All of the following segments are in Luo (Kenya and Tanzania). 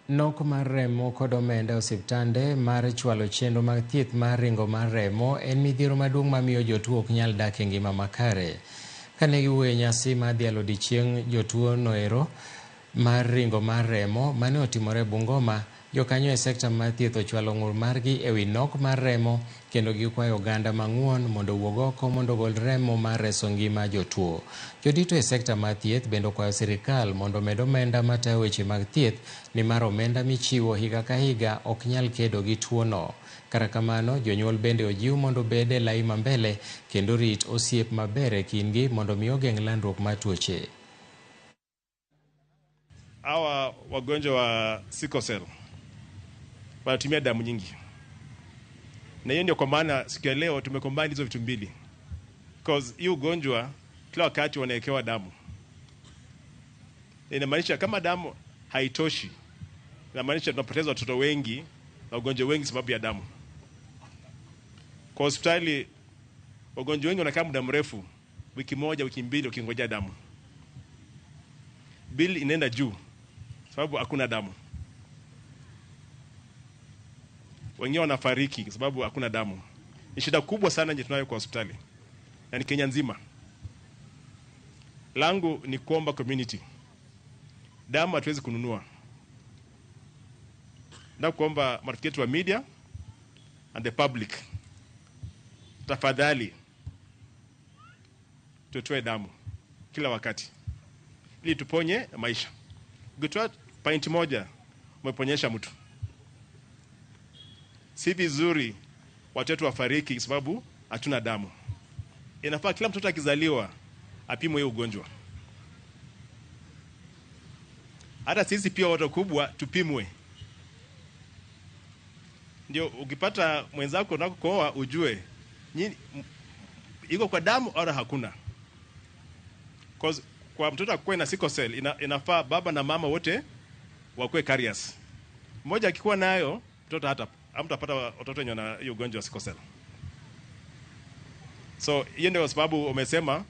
Nok mar remo kod omenda e osiptande mar chwalo chenro mag thieth mar ringo mar remo en midhiero maduong' mamiyo jotuo ok nyal dak e ngima makare. Kane giwuoyo e nyasi mar dhialo odiechieng' jotuo noero mar ringo mar remo mane otimore Bungoma, jokanyo e sekta mar thieth ochwalo ng'ur margi ewi nok mar remo kendo gikwayo oganda mang'uon mondo owuog oko mondo ogol remo mar reso ngima jotuo. Jodito e sekta mar thieth bende okwayo sirikal mondo omed omenda matayo weche mag thieth nimar omenda michiwo higa ka higa ok nyal kedo gi tuono. Kata kamano, jonyuol bende ojiw mondo obed e lai mambele kendo rit osiep maber e kindgi mondo mi ogeng' landruok mar tuoche. Hawa wagonjwa wa sickle cell wanatumia damu nyingi, na hiyo ndio kwa maana siku ya leo tumecombine hizo vitu mbili, because hii ugonjwa kila wakati wanawekewa damu. Inamaanisha kama damu haitoshi, inamaanisha tunapoteza watoto wengi na wagonjwa wengi sababu ya damu. Kwa hospitali wagonjwa wengi wanakaa muda mrefu, wiki moja, wiki mbili, wakingojea damu. Bill inaenda juu sababu hakuna damu. Wengine wanafariki kwa sababu hakuna damu. Ni shida kubwa sana yenye tunayo kwa hospitali na ni Kenya nzima. Langu ni kuomba community, damu hatuwezi kununua. Na kuomba marafiki wetu wa media and the public, tafadhali tutoe damu kila wakati ili tuponye maisha. Ukitoa pint moja umeponyesha mtu. Si vizuri watoto wafariki sababu hatuna damu. Inafaa kila mtoto akizaliwa apimwe hiyo ugonjwa. Hata sisi pia watu kubwa tupimwe, ndio ukipata mwenzako unakooa ujue nyinyi iko kwa damu au hakuna. Cause kwa mtoto akuwe na sickle cell inafaa baba na mama wote wakuwe carriers. Mmoja akikuwa nayo mtoto hata hamtapata watoto wenye wana hiyo ugonjwa wa sickle cell. So hiyo ndio sababu umesema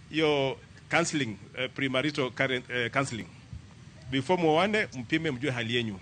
hiyo counseling, premarital counseling. Before muoane mpime mjue hali yenu.